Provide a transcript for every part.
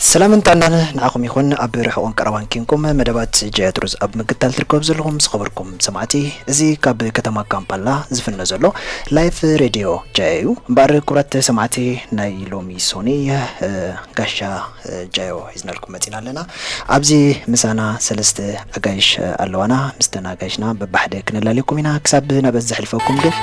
ሰላምን ጥዕናን ንዓኹም ይኹን። ኣብ ርሑቕን ቀረባን ኬንኩም መደባት ጃያ ትሩዝ ኣብ ምክትታል ትርከቡ ዘለኹም ዝኸበርኩም ሰማዕቲ፣ እዚ ካብ ከተማ ካምፓላ ዝፍኖ ዘሎ ላይፍ ሬድዮ ጃያ እዩ። እምበኣር ክቡራት ሰማዕቲ፣ ናይ ሎሚ ሶኒ፣ እ፣ ጋሻ፣ እ፣ ጃዮ ሒዝናልኩም መጺና ኣለና። ኣብዚ ምሳና ሰለስተ ኣጋይሽ፣ እ፣ ኣለዋና። ምስተን ኣጋይሽና በብሓደ ክነላልየኩም ኢና። ክሳብ ናበን ዘሕልፈኩም ግን፣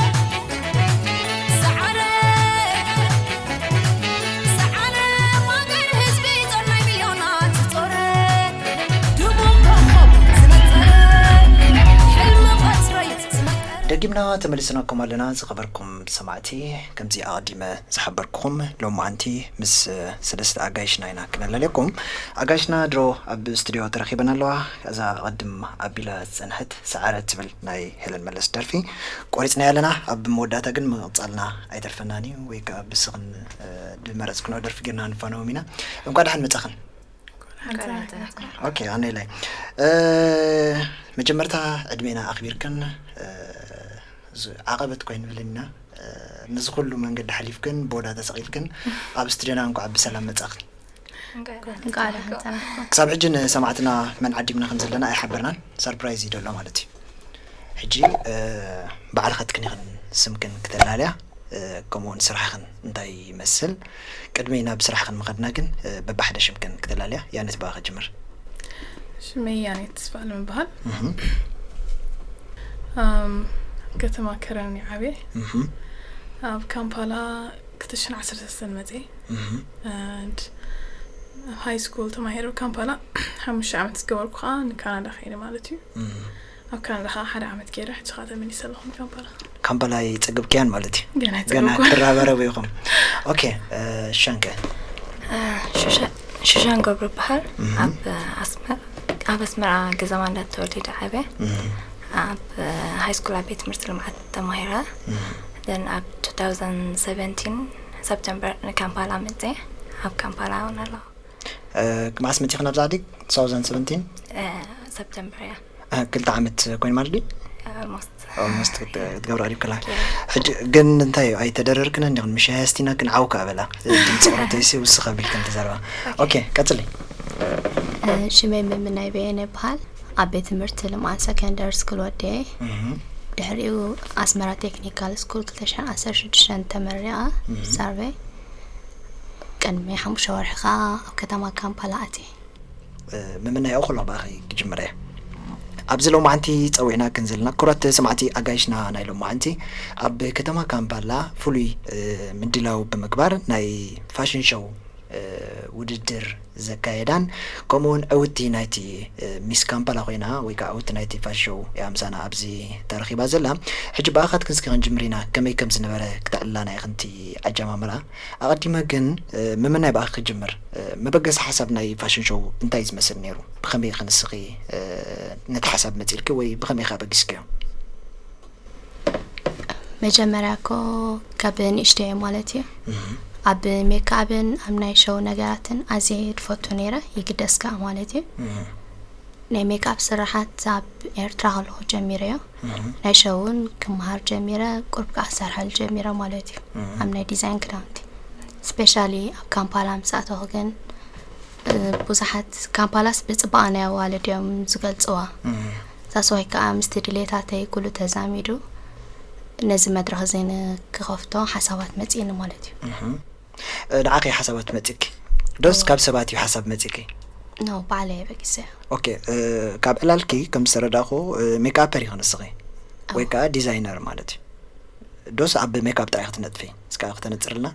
ደጊምና ተመሊስናኩም ኣለና ዝኸበርኩም ሰማዕቲ። ከምዚ ኣቐዲመ ዝሓበርኩኹም፣ ሎማዓንቲ ምስ ሰለስተ ኣጋይሽና ኢና ክነላልየኩም። ኣጋይሽና ድሮ ኣብ ስቱድዮ ተረኺበን ኣለዋ። እዛ ቅድም ኣቢላ ዝጸንሐት ሰዓረ ትብል ናይ ሄለን መለስ ደርፊ ቆሪጽናያ ኣለና። ኣብ መወዳእታ ግን ምቕጻልና ኣይተርፈናን እዩ፣ ወይ ከኣ ብስኽን፣ እ፣ ዝመረጽክንኦ ደርፊ ጌርና ንፋነዎም ኢና። እንኳዕ ደሓን መጻኽን። ኦኬ፣ ኣነ ኢላይ። እ፣ መጀመርታ ዕድሜና ኣኽቢርክን፣ እ፣ ዝ-፣ ዓቐበት ኮይንብልን ኢና። እ፣ ነዚ ኩሉ መንገዲ ሓሊፍክን፣ ቦዳ ተሰቒልክን፣ ኣብ ስቱድዮና እንኳዕ ብሰላም መጻኽን። እንኳዕ ደሓን ጸናሕኩም። ክሳብ ሕጂ ንሰማዕትና መን ዓዲምና ከም ዘለና ኣይሓበርናን። ሰርፕራይዝ እዩ ዘሎ ማለት እዩ። ሕጂ፣ እ፣ ባዕልኽትክን ኢኽን ስምክን ክተላልያ፣ እ፣ ከምኡውን ስራሕኽን እንታይ ይመስል? ቅድሚ ናብ ስራሕኽን ምኸድና ግን፣ እ፣ በባሕደ ሽምክን ክተላልያ። ያኔት ብኣኺ ክጅምር። ሽመይ ያኔት ተስፋኣለም እበሃል። እህ። ኣም፣ ከተማ ከረን እየ ዓብየ። እህ። ኣብ ካምፓላ ክልተ ሽሕን ዓሰርተ ሰለስተን መፅየ። እህ። And ሃይ ስኩል ተማሂረ ኣብ ካምፓላ ሓሙሽተ ዓመት ዝገበርኩ ከዓ ንካናዳ ከይደ ማለት እዩ። እህ። ኣብ ካናዳ ከዓ ሓደ ዓመት ገይረ፣ ሕጂ ከዓ ተመሊሰ ኣለኹ ንካምፓላ። ካምፓላ ኣይጸገብክያን ማለት እዩ? ገና ገና ኣይጸገብኩ። ክትረባረቡ ኢኹም። ኦኬ፣ እ፣ ሸንከ? እ፣ ሹሻ-፣ ሹሻን ገብሩ ይበሃል። እህ። ኣብ ኣስመ-፣ ኣብ ኣስመራ ገዛማ እንዳተወሊደ ዓብየ። እህ። ኣብ ሃይ ስኩል ኣብ ቤት ትምህርቲ ልምዓት ተማሂረ። እህ። Then ኣብ two thousand seventeen ሰፕተምበር ንካምፓላ መፅየ። ኣብ ካምፓላ እውን ኣለኹ። እ፣ መዓስ መፂኺ ናብዛ ዓዲ? two thousand seventeen? እ፣ ሰፕተምበር እያ። እ፣ ክልተ ዓመት ኮይኑ ማለት ድዩ? Almost። Almost ክት-፣ ክትገብራ ድዩ ከላ? Yeah። ሕጂ ግን እንታይ እዩ፣ ኣይተደረርክን እንዲኽን፣ ምሽ ሃስቲና ግን ዓው ከኣ በላ። ድምፂ ቁርብተይሲ ውስኽ ኣቢልክን ተዛረባ። ኦኬ። ኦኬ፣ ቀጽሊ። እ፣ ሽመይ ምምናይ በየነ ይበሃል። ኣብ ቤት ትምህርቲ ልምዓት ሰከንደሪ ስኩል ወዲኤ። እህ። ድሕሪኡ ኣስመራ ቴክኒካል ስኩል ክልተ ሽሕን ዓሰርተ ሽዱሽተን ተመሪቐ፣ እህ። ሳርቬይ። ቅድሚ ሓሙሽተ ወርሒ ከኣ ኣብ ከተማ ካምፓላ ኣትየ። እ፣ ምምናይ እኹል ብኣኺ ክጅምር እየ። ኣብዚ ሎማዓንቲ ጸዊዕናክን ዘለና ክቡራት ሰማዕቲ ኣጋይሽና ናይ ሎማዓንቲ ኣብ ከተማ ካምፓላ ፍሉይ፣ እ፣ ምድላው ብምግባር ናይ ፋሽን ሾው፣ እ፣ ውድድር ዘካየዳን ከምኡውን ዕውቲ ናይቲ፣ እ፣ ሚስ ካምፓላ ኮይና ወይ ከዓ ዕውቲ ናይቲ ፋሽን ሾው እያ ምሳና ኣብዚ ተረኺባ ዘላ። ሕጂ ብኣኻትክን እስኪ ክንጅምር ኢና፣ ከመይ ከም ዝነበረ ክተዕልላና ኢኽን እቲ ኣጀማምራ። ኣቐዲመ ግን፣ እ፣ ምምናይ ብኣኺ ክጅምር። እ፣ መበገሲ ሓሳብ ናይ ፋሽን ሾው እንታይ ዝመስል ነይሩ? ብኸመይ ኢኺ ንስኺ፣ እ፣ ነቲ ሓሳብ መጺእልኪ ወይ ብኸመይ ኢኺ ኣበጊስክዮ? መጀመርያ እኮ ካብ ንእሽተይ ማለት እዩ። እህ። ኣብ ሜክኣፕን ኣብ ናይ ሾው ነገራትን ኣዝየ ድፈቱ ነይረ፣ ይግደስ ከኣ ማለት እዩ። እህ። ናይ ሜክኣፕ ስራሓት ኣብ ኤርትራ ከለኹ ጀሚረዮ። እህ። ናይ ሸው እውን ክመሃር ጀሚረ፣ ቁሩብ ከኣ ክሰርሐሉ ጀሚረ ማለት እዩ። እህ። ኣብ ናይ ዲዛይን ክዳውንቲ። ስፔሻሊ ኣብ ካምፓላ ምስ ኣተኹ ግን፣ እ፣ ብዙሓት ካምፓላስ ብጽባቐ ናይ ኣዋልድ እዮም ዝገልጽዋ። እህ። ሳስዋይ ከኣ ምስቲ ድሌታተይ ኩሉ ተዛሚዱ ነዚ መድረኽ እዚ ንክኸፍቶ ሓሳባት መጺእኒ ማለት እዩ። እህ። እ፣ ንዓኺ ሓሳባት መጺእኪ? ዶስ እዎ። ካብ ሰባት እዩ ሓሳብ መጺእኪ? ኖ፣ ባዕለይ በጊሰ። ኦኬ፣ እ፣ ካብ ዕላልኪ ከም ዝተረዳእኹ፣ እ፣ ሜክኣፐር ኢኺ ንስኺ? ኣዎ። ወይ ከኣ ዲዛይነር ማለት እዩ። ዶስ ኣብ ሜክኣፕ ጥራይ ኢኺ ትነጥፊ? እስከ ክተነጽርልና?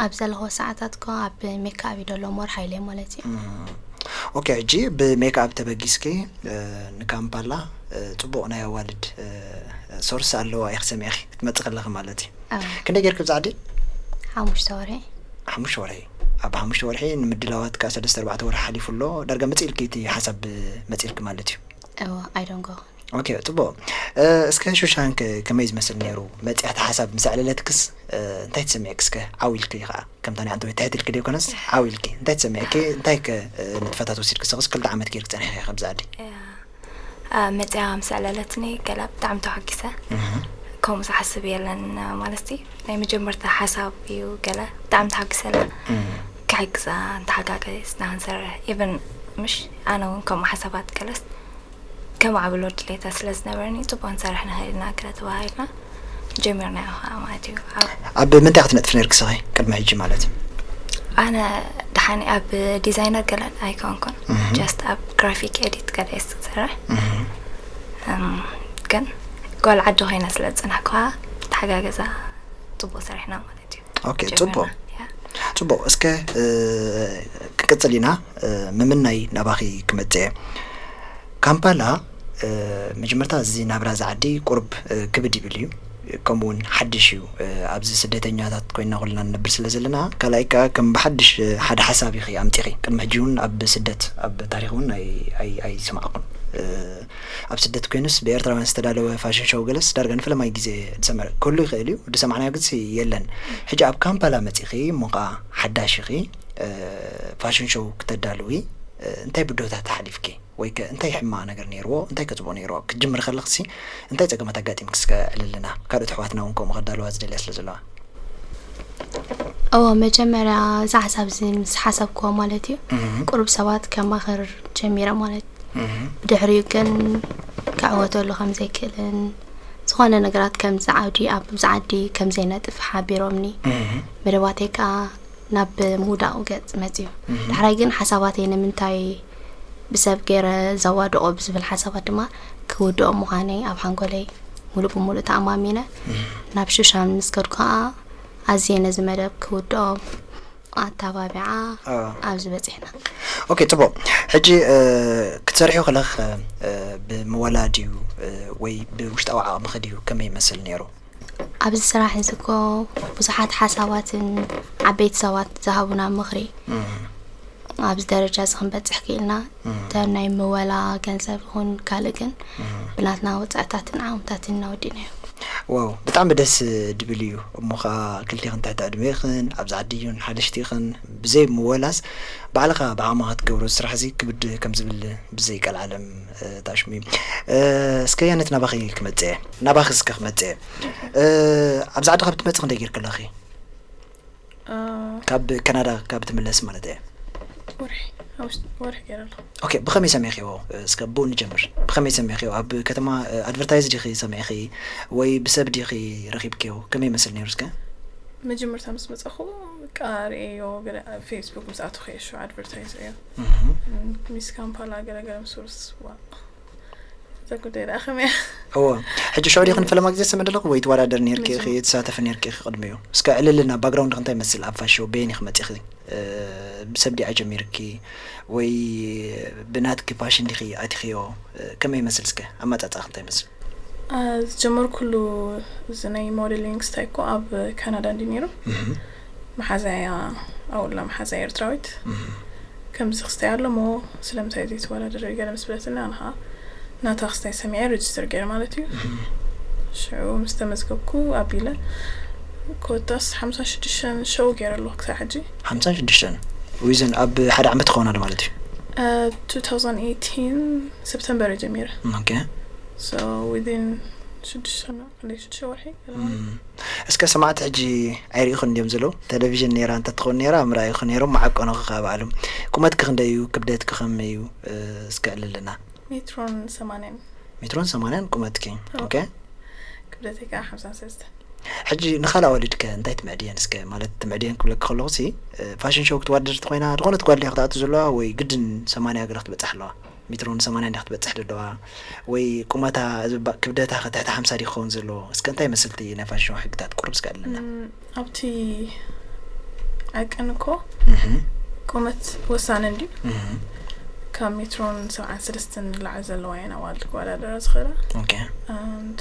ኣብ ዘለኹዎ ሰዓታት እኮ ኣብ ሜክኣፕ እዩ ዘሎ ሞር ሓይለይ ማለት እዩ። እም። ኦኬ፣ ሕጂ ብሜክኣፕ ተበጊስኪ፣ እ፣ ንካምፓላ፣ እ፣ ጽቡቕ ናይ ኣዋልድ፣ እ፣ ሶርስ ኣለዋ ኢኺ ሰሚዕኺ ክትመጺ ከለኺ ማለት እዩ። ኣዎ። ክንደይ ጌርኪ ኣብዚ ዓዲ? ሓሙሽተ ወርሒ። ሓሙሽተ ወርሒ። ኣብ ሓሙሽተ ወርሒ ንምድላዋት ከኣ ሰለስተ ኣርባዕተ ወርሒ ሓሊፉ ኣሎ። ዳርጋ መጺእልኪ እቲ ሓሳብ መጺእልኪ ማለት እዩ። እወ፣ I don't go። ኦኬ፣ ጽቡቕ። እ፣ እስከ ሹሻን ከ-፣ ከመይ ዝመስል ነይሩ? መጺኣ እቲ ሓሳብ ምስ ኣዕለለትክስ፣ እ፣ እንታይ ተሰሚዕኪ? እስከ ዓው ኢልኪ ከኣ፣ ከምታ ናይ ኣንተ ወይ ትሕት ኢልኪ ደይኮነስ፣ ዓው ኢልኪ። እንታይ ተሰሚዕኪ? እንታይ ከ፣ እ፣ ንጥፈታት ወሲድኪ? ንስኽስ ክልተ ዓመት ጌርኪ ጸኒሕኪ ኢኺ ኣብዚ ዓዲ። እያ። እ፣ መጺኣ ምስ ኣዕለለትኒ ገለ ብጣዕሚ ተሓጒሰ። እህ። ከምኡ ዝሓስብ የለን፣ ማለትሲ ናይ መጀመርታ ሓሳብ እዩ ገለ ብጣዕሚ ተሓጒሰ ኣላ። እህ። ከ ሓግዛ እንተሓጋገዝና ክንሰርሕ ኢቨን ምሽ ኣነ እውን ከምኡ ሓሳባት ገለስ ከማዕብሎ ድሌታ ስለ ዝነበረኒ ጽቡቅ ክንሰርሕ ንኽእል ኢና ገለ ተባሂልና ጀሚርናዮ ከዓ ማለት እዩ። ኣብ ኣብ ምንታይ ክትነጥፊ ነርኪ ስኺ ቅድሚ ሕጂ ማለት እዩ? ኣነ ደሓኒ ኣብ ዲዛይነር ገለን ኣይኮንኩን። Mhm. ጀስት ኣብ ግራፊክ ኤዲት ገለ እየ ዝሰርሕ። Mhm. እም፣ ግን ጓል ዓዲ ኮይነ ስለ ዝጸናሕኩ ከዓ ተሓጋገዛ ጽቡቅ ሰሪሕና ማለት እዩ። ኦኬ፣ ጀሚርና። ጽቡቅ። ያ። ጽቡቅ። እስከ፣ እ፣ ክቅጽል ኢና። እ፣ ምምናይ ናባኺ ክመጽእ እየ። ካምፓላ፣ እ፣ መጀመርታ እዚ ናብራ እዚ ዓዲ ቁሩብ፣ እ፣ ክብድ ይብል እዩ። ከምኡ እውን ሓድሽ እዩ። እ፣ ኣብዚ ስደተኛታት ኮይንና ኩልና ንነብር ስለ ዘለና፣ ካልኣይ ከኣ ከም ብሓድሽ፣ እ፣ ሓደ ሓሳብ ኢኺ ኣምጺኺ። ቅድሚ ሕጂ እውን ኣብ ስደት፣ ኣብ ታሪኽ እውን ኣይ-፣ ኣይ-፣ ኣይሰማዕኩን። እ፣ ኣብ ስደት ኮይኑስ ብኤርትራውያን ዝተዳለወ ፋሽን ሾው ገለስ ዳርጋ ንፈለማይ ግዜ ዝሰምዕ ክህሉ ይኽእል እዩ። ዝሰማዕናዮ ግዜ የለን። ሕጂ ኣብ ካምፓላ መጺኺ እሞ ኸኣ ሓዳሽ ኢኺ፣ እ፣ ፋሽን ሾው ክተዳልዊ፣ እ፣ እንታይ ብድሆታት ኣሕሊፍኪ? ወይ ከ እንታይ ሕማቕ ነገር ነይርዎ? እንታይ ከ ጽቡቕ ነይርዎ? ክትጅምሪ ከለኽሲ እንታይ ጸገማት ኣጋጢምኪ እስከ ዕልልና። ካልኦት ኣሕዋትና እውን ከምኡ ከዳልዋ ዝደልያ ስለ ዘለዋ። እወ፣ መጀመርያ እዚ ሓሳብ እዚ ምስ ሓሰብክዎ ማለት እዩ፣ እህ። ቁሩብ ሰባት ከማኽር ጀሚረ ማለት። እህ። ብድሕሪኡ ግን ክዕወተሉ ከም ዘይክእልን፣ ዝኾነ ነገራት ከምዚ ዓውዲ ኣብዚ ዓዲ ከም ዘይነጥፍ ሓቢሮምኒ። እህ። መደባተይ ከኣ ናብ ምውዳቕ ገጽ መጽዩ። እህ። ዳሕራይ ግን ሓሳባተይ ንምንታይ ብሰብ ገይረ ዘዋድቖ ብዝብል ሓሳባት ድማ ክውድኦ ምዃነይ ኣብ ሓንጎለይ ሙሉእ ብሙሉእ ተኣማሚነ። እህ። ናብ ሹሻን ምስ ከድኩ ከኣ ኣዝየ ነዚ መደብ ክውድኦ ኣተባቢዓ ኣዎ። ኣብዚ በጺሕና። ኦኬ፣ ጽቡቕ። ሕጂ፣ እ፣ ክትሰርሕዮ ከለኽ፣ እ፣ ብምወላ ድዩ፣ እ፣ ወይ ብውሽጣዊ ዓቕምኺ ድዩ? ከመይ ይመስል ነይሩ? ኣብዚ ስራሕ እዚ እኮ ብዙሓት ሓሳባትን ዓበይቲ ሰባት ዝሃቡና ምኽሪ እም። ኣብዚ ደረጃ እዚ ክንበጽሕ ክኢልና። እም። እተን ናይ ምወላ ገንዘብ ይኹን ካልእ ግን እም። ብናትና ወጻእታትን ዓቕምታትን እናወዲእናዮ። ዋው፣ ብጣዕሚ ደስ ድብል እዩ። እሞ ኸኣ ክልቴኽን ትሕቲ ዕድሜኽን፣ ኣብዚ ዓዲ እውን ሓደሽቲ ኢኽን፣ ብዘይ ምወላስ ባዕልኻ ብዓቕምኻ ትገብሮ ስራሕ እዚ ክብድ ከም ዝብል ብዘይ ቀልዓለም፣ እ፣ ተኣሽሙ እዩ። እ፣ እስከ ያነት ናባኺ ክመጽእ እየ። ናባኺ እስከ ክመጽእ እየ። እ፣ ኣብዚ ዓዲ ካብ ትመጽእ ክንደይ ጌርኪ ኣለኺ? እ፣ ካብ ካናዳ ካብ ትምለስ ማለት እየ። ወርሒ፣ ኣብ ውሽጢ ወርሒ ገይረ ኣለኹ። ኦኬ፣ ብኸመይ ሰሚዕኽዎ? እስከ ብኡ ንጀምር። ብኸመይ ሰሚዕኽዎ? ኣብ ከተማ፣ እ፣ ኣድቨርታይዝ ዲኺ ሰሚዕኺ ወይ ብሰብ ዲኺ ረኺብክዮ? ከመይ ይመስል ነይሩ እስከ? መጀመርታ ምስ መጻኹ በቃ ርእየዮ ገለ ኣብ ፌስቡክ ምስ ኣተኹ እየ ሽዑ ኣድቨርታይዝ ርእዮ። እህ። ሚስ ካምፓላ ገለ ገለ ምስ ወርስ ዋ። እዛ ጉዳይ ደኣ ከመይ እያ? እወ። ሕጂ ሽዑ ዲኺ ንፈለማ ግዜ ትሰምዒ ዘለኺ ወይ ትወዳደሪ ነይርኪ ኢኺ፣ መጀመ- ትሳተፊ ነይርኪ ኢኺ ቅድሚኡ? እስከ ዕልልና ባክግራውንድኺ እንታይ ይመስል ኣብ ፋሽን ሾው በየን ኢኺ መጺእኺ? እ፣ ብሰብ ዲኣ ጀሚርኪ ወይ ብናትኪ ፋሽን ዲኺ ኣቲኽዮ? እ፣ ከመይ ይመስል እስከ ኣመጻጽኣኺ እንታይ ይመስል? እ፣ ዝጀመርኩሉ እዚ ናይ ሞዴሊንግ ስታይ እኮ ኣብ ካናዳ እንዲ ነይሩ። እህ። መሓዛያ ኣውላ መሓዛያ ኤርትራዊት። እህ። ከምዚ ክስታይ ኣሎ እሞ ስለምንታይ ዘይትወዳደሪ ገለ ምስ በለትኒ፣ ኣነ ኸኣ ናታ ክስታይ ሰሚዐ ሬጅስተር ገይረ ማለት እዩ። እህ። ሽዑ ምስ ተመዝገብኩ ኣቢለ ኮታስ ሓምሳ ሽዱሽተ ሸው ገይረ ኣለኹ ክሳብ ሕጂ። ሓምሳ ሽዱሽተ? ዊዝን ኣብ ሓደ ዓመት ክኸውን ኣሎ ማለት እዩ? እ፣ two thousand eighteen ሰፕተምበር እየ ጀሚረ። ኦኬ። So within ሽዱሽተ፣ ክንደይ፣ ሽዱሽተ ወርሒ ገለ ማለት እዩ። እም። እስከ ሰማዕቲ ሕጂ ኣይርእኹን እንድዮም ዘለዉ። ቴሌቪዥን ነይራ እንተትኸውን ነይራ፣ ምርኣይኹ ነይሮም፣ ምዓቀኑኺ ከኣ ባዕሎም። ቁመትኪ ክንደይ እዩ? ክብደትኪ ከመይ እዩ? እ፣ እስከ ዕልልና። ሜትሮን ሰማንያን። ሜትሮን ሰማንያን ቁመትኪ። ኦ። ኦኬ። ክብደተይ ከኣ ሓምሳን ሰለስተን። ሕጂ ንኻልእ ኣዋልድ ከ እንታይ ትምዕድየን እስከ? ማለት ትምዕድየን ክብለኪ ከለኹሲ፣ እ፣ ፋሽን ሾው ክትወዳደር እንተኾይና፣ ዝኾነት ጓል ድያ ክትኣቱ ዘለዋ ወይ ግድን ሰማንያ ገለ ክትበጽሕ ኣለዋ? ሜትሮን ሰማንያን ድያ ክትበጽሕ ዘለዋ? ወይ ቁመታ፣ እዚ ባ-፣ ክብደታ ከ ትሕቲ ሓምሳ ድዩ ክኸውን ዘለዎ? እስከ እንታይ ይመስል እቲ ናይ ፋሽን ሾው ሕግታት ቁሩብ እስከ ኣለና? እም፣ ኣብቲ ዓቀን እኮ እህ። ቁመት ወሳኒ እንድዩ። እህ። ካብ ሜትሮን ሰብዓን ሰለስተን ንላዕሊ ዘለዋ እየን ኣዋልድ ክወዳደራ ዝኽእላ። ኦኬ። And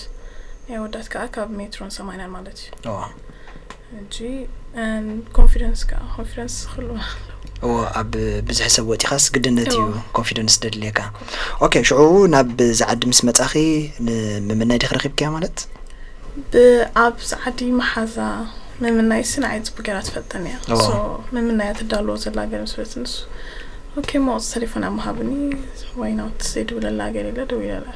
ናይ ኣወዳት ከኣ ካብ ሜትሮን ሰማንያን ማለት እዩ። እዋ። ሕጂ፣ and ኮንፊደንስ ከኣ፣ ኮንፊደንስ ክህልወና ኣለዎ። እዎ፣ ኣብ ብዙሕ ሰብ ወጺኻስ ግድነት እዩ እዎ። ኮንፊደንስ ደድልየካ። ኦኬ፣ ሽዑ ናብ እዚ ዓዲ ምስ መጻኺ ንምምናይ ዲኺ ረኺብክያ ማለት? ብ-፣ ኣብዚ ዓዲ መሓዛ ምምናይሲ ንዓይ ጽቡቅ ገይራ ትፈልጠኒ እያ። እዎ። So፣ ምምናይ እያ ትዳሎ ዘላ ገለ ምስ በለትኒ ንሱ፣ ኦኬ፣ እሞ ቁጽሪ ተሌፎና እሞ ሃብኒ፣ why not ዘይድውለላ ገለ ኢለ ደዊለላ።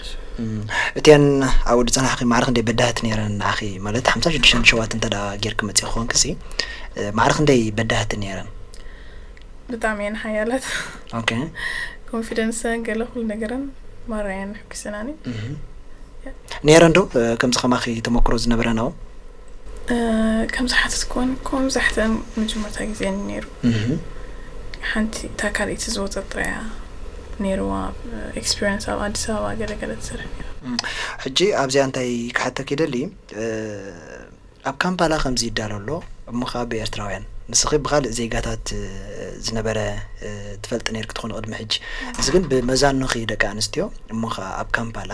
እም፣ እተን ኣብኡ ዝጸናሕኺ ማዕረ ክንደይ በዳህቲ ነይረን ንዓኺ? ማለት ሓምሳ ሽዱሽተ ሸዋት እንተ ደኣ ጌርኪ መጺእኪ ኮንክሲ፣ እ፣ ማዕረ ክንደይ በዳህቲ ነይረን? ብጣዕሚ እየን ሓያላት። Okay. ኮንፊደንሰን ገለ ኩሉ ነገረን ማራ እየን ሕጉሰናኒ። ነይረን ዶ ከምዚ ከማኺ ተመክሮ ዝነበረን? ከም ዝሓተት ኮን እኮ መብዛሕተን መጀመርታ ግዜ ነይሩ። ሓንቲ እታ ካልኣይቲ ዝወፀት ጥራያ ነይርዋ ኤክስፒሪንስ ኣብ ኣዲስ ኣበባ ገለገለ ትሰርሕ ነይራ። ሕጂ ኣብዚኣ እንታይ ክሓተክ ይደሊ? ኣብ ካምፓላ ከምዚ ይዳሎ ኣሎ፣ እሞ ከዓ ብኤርትራውያን፣ ንስኺ ብኻልእ ዜጋታት ዝነበረ ትፈልጢ ነይርኪ ትኾኒ ቅድሚ ሕጂ። እዚ ግን ብመዛኖኺ ደቂ ኣንስትዮ፣ እሞ ከዓ ኣብ ካምፓላ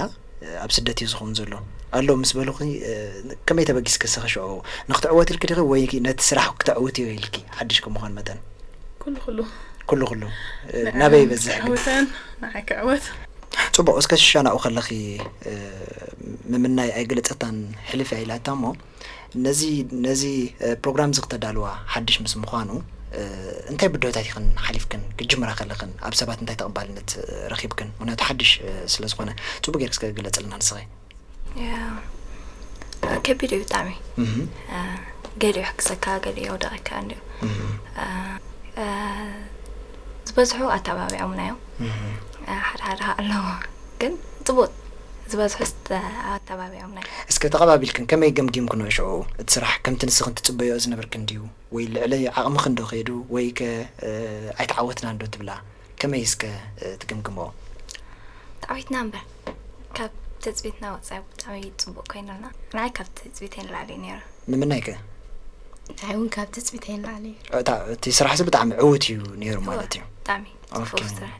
ኣብ ስደት እዩ ዝኸውን ዘሎ ኣሎ ምስ በሉኺ፣ ከመይ ተበጊስኪ ንስኺ ሽዑ? ንክትዕወቲ ኢልኪ ዲኺ ወይ ነቲ ስራሕ ክተዕውትዮ ኢልኪ ሓድሽ ከም ምዃን መጠን? ኩሉ ኩሉ ኩሉ ኩሉ ናበይ ይበዝሕ ግን? ክዕወተን ንዓይ ክዕወት። ጽቡቕ፣ እስከ ሽሻ ናብኡ ከለኺ ምምናይ ኣይገለጸታን ሕልፍ እያ ኢላታ እሞ ነዚ ነዚ ፕሮግራም እዚ ክተዳልዋ ሓድሽ ምስ ምዃኑ እንታይ ብድሆታት ኢኽን ሓሊፍክን? ክጅምራ ከለኽን ኣብ ሰባት እንታይ ተቐባልነት ረኺብክን? ምኽንያቱ ሓድሽ ስለ ዝኾነ ጽቡቕ ጌርክ እስከ ግለጽልና ንስኺ። ከቢድ እዩ ብጣዕሚ። ገሊኡ ይሕግዘካ፣ ገሊኡ የውድቐካ እንዲዩ። ዝበዝሑ ኣተባቢዖምና እዮም። ሓደ ሓደ ኣለዎ ግን ጽቡቅ ዝበዝሑ ኣተባቢዖምና እዮም። እስከ ተቐባቢልክን ከመይ ገምጊምክንኦ ሽዑ? እቲ ስራሕ ከምቲ ንስኽን ትጽበይኦ ዝነበርክን ድዩ? ወይ ልዕሊ ዓቕምኽን ዶ ከይዱ? ወይ ከ ኣይተዓወትናን ዶ ትብላ? ከመይ እስከ ትግምግምኦ? ተዓዊትና እምበር ካብ ትጽቢትና ወጻኢ ብጣዕሚ ጽቡቅ ኮይኑልና። ንዓይ ካብ ትጽቢተይ ንላዕሊ እዩ ነይሩ። ንምንታይ ከ? ንዓይ እውን ካብ ትጽቢተይ ንላዕሊ እዩ። እታ እቲ ስራሕ እዚ ብጣዕሚ ዕዉት እዩ ነይሩ ማለት እዩ። ብጣዕሚ ጽቡቅ ስራሕ።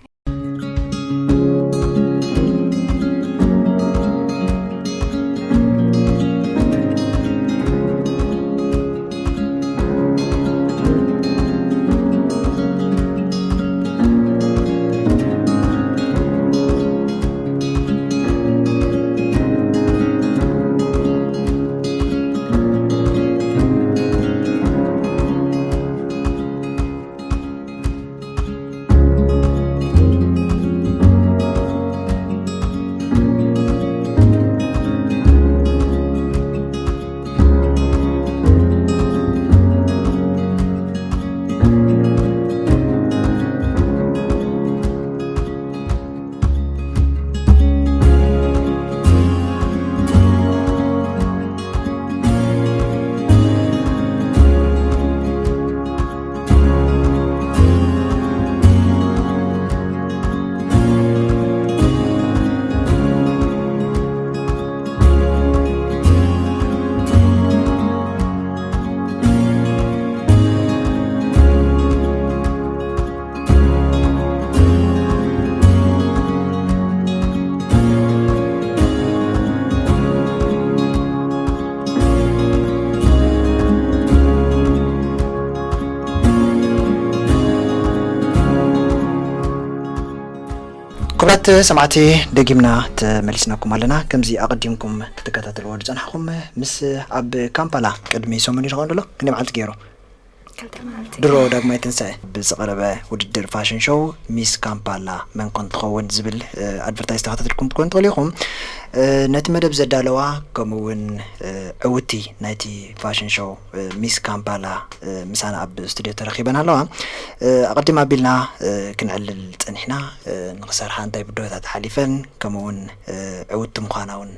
ክቡራት ሰማዕቲ፣ ደጊምና ተመሊስናኩም ኣለና። ከምዚ ኣቐዲምኩም ክትከታተልዎ ዝጸናሕኩም ምስ ኣብ ካምፓላ ቅድሚ ሰሙን እዩ ዝኸውን ዘሎ ክንደይ መዓልቲ ገይሩ? ክልተ መዓልቲ። ድሮ ዳግማይ ትንሳኤ ብዝቐረበ ውድድር ፋሽን ሾው ሚስ ካምፓላ መን ኮን ትኸውን ዝብል ኣድቨርታይዝ ተኸታተልኩም ትኮን ትኽእሉ ኢኹም። ነቲ መደብ ዘዳለዋ ከምኡ እውን ዕውቲ ናይቲ ፋሽን ሾው ሚስ ካምፓላ ምሳና ኣብ ስቱድዮ ተረኺበን ኣለዋ። ኣቐዲም ኣቢልና ክንዕልል ጸኒሕና፣ ንኽሰርሓ እንታይ ብድሆታት ሓሊፈን፣ ከምኡ እውን ዕውቲ ምዃና እውን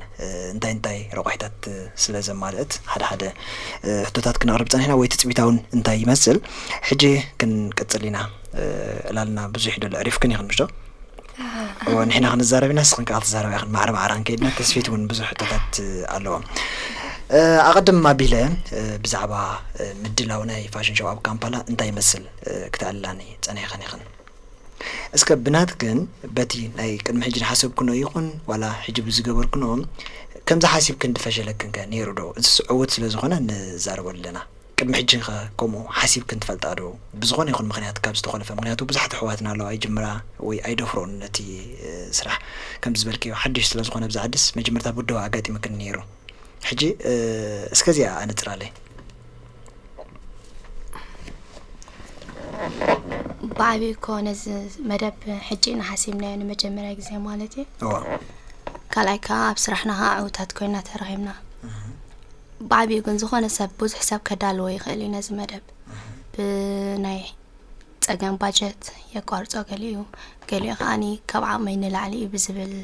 እንታይ እንታይ ረቋሒታት ስለ ዘማልእት ሓደ ሓደ ሕቶታት ክነቕርብ ጸኒሕና ወይ ትጽቢታ እውን እንታይ ይመስል። ሕጂ ክንቅጽል ኢና። ዕላልና ብዙሕ ይደሎ፣ ዕሪፍክን ኢኽን ምሽ ዶ? እዎ፣ ንሕና ክንዛረብ ኢና፣ ንስኽን ከዓ ክትዛረባ ኢኽን። ማዕረ ማዕረ ክንከይድና፣ ተስፊት እውን ብዙሕ ሕቶታት ኣለዎ። ኣቐድም ኣቢለ ብዛዕባ ምድላው ናይ ፋሽን ሾው ኣብ ካምፓላ እንታይ ይመስል ክተዕልላኒ ጸኒሕክን ኢኽን። እስከ ብናትክን በቲ ናይ ቅድሚ ሕጂ ዝሓሰብክንኦ ይኹን ዋላ ሕጂ ብዝገበርክንኦ ከምዚ ሓሲብክን ዝፈሸለክን ከ ነይሩ ዶ? እዚስ ዕዉት ስለ ዝኾነ ንዛረበሉ ኣለና። ቅድሚ ሕጂ ከ ከምኡ ሓሲብክን ትፈልጣ ዶ? ብዝኾነ ይኹን ምኽንያት ካብ ዝተኾለፈ፣ ምኽንያቱ ብዙሓት ኣሕዋትና ኣለዋ ይጅምራ ወይ ኣይደፍሮን ነቲ ስራሕ ከምዚ ዝበልክዮ ሓድሽ ስለ ዝኾነ ኣብዚ ዓድስ መጀመርታ ብድሆ ኣጋጢምክን ነይሩ። ሕጂ እስከ እዚኣ ኣነጽራለይ። ብዓብዩ እኮ ነዚ መደብ ሕጂ ኢና ሓሲብናዮ ንመጀመርያ ግዜ ማለት እዩ። እዋ ካልኣይ ከዓ ኣብ ስራሕና ከዓ ዕውታት ኮይና ተረኺብና። ብዓብዩ ግን ዝኾነ ሰብ ብዙሕ ሰብ ከዳልዎ ይኽእል እዩ ነዚ መደብ ብናይ ጸገም ባጀት የቋርጾ፣ ገሊኡ ገሊኡ ከኣኒ ካብ ዓቕመይ ንላዕሊ እዩ ብዝብል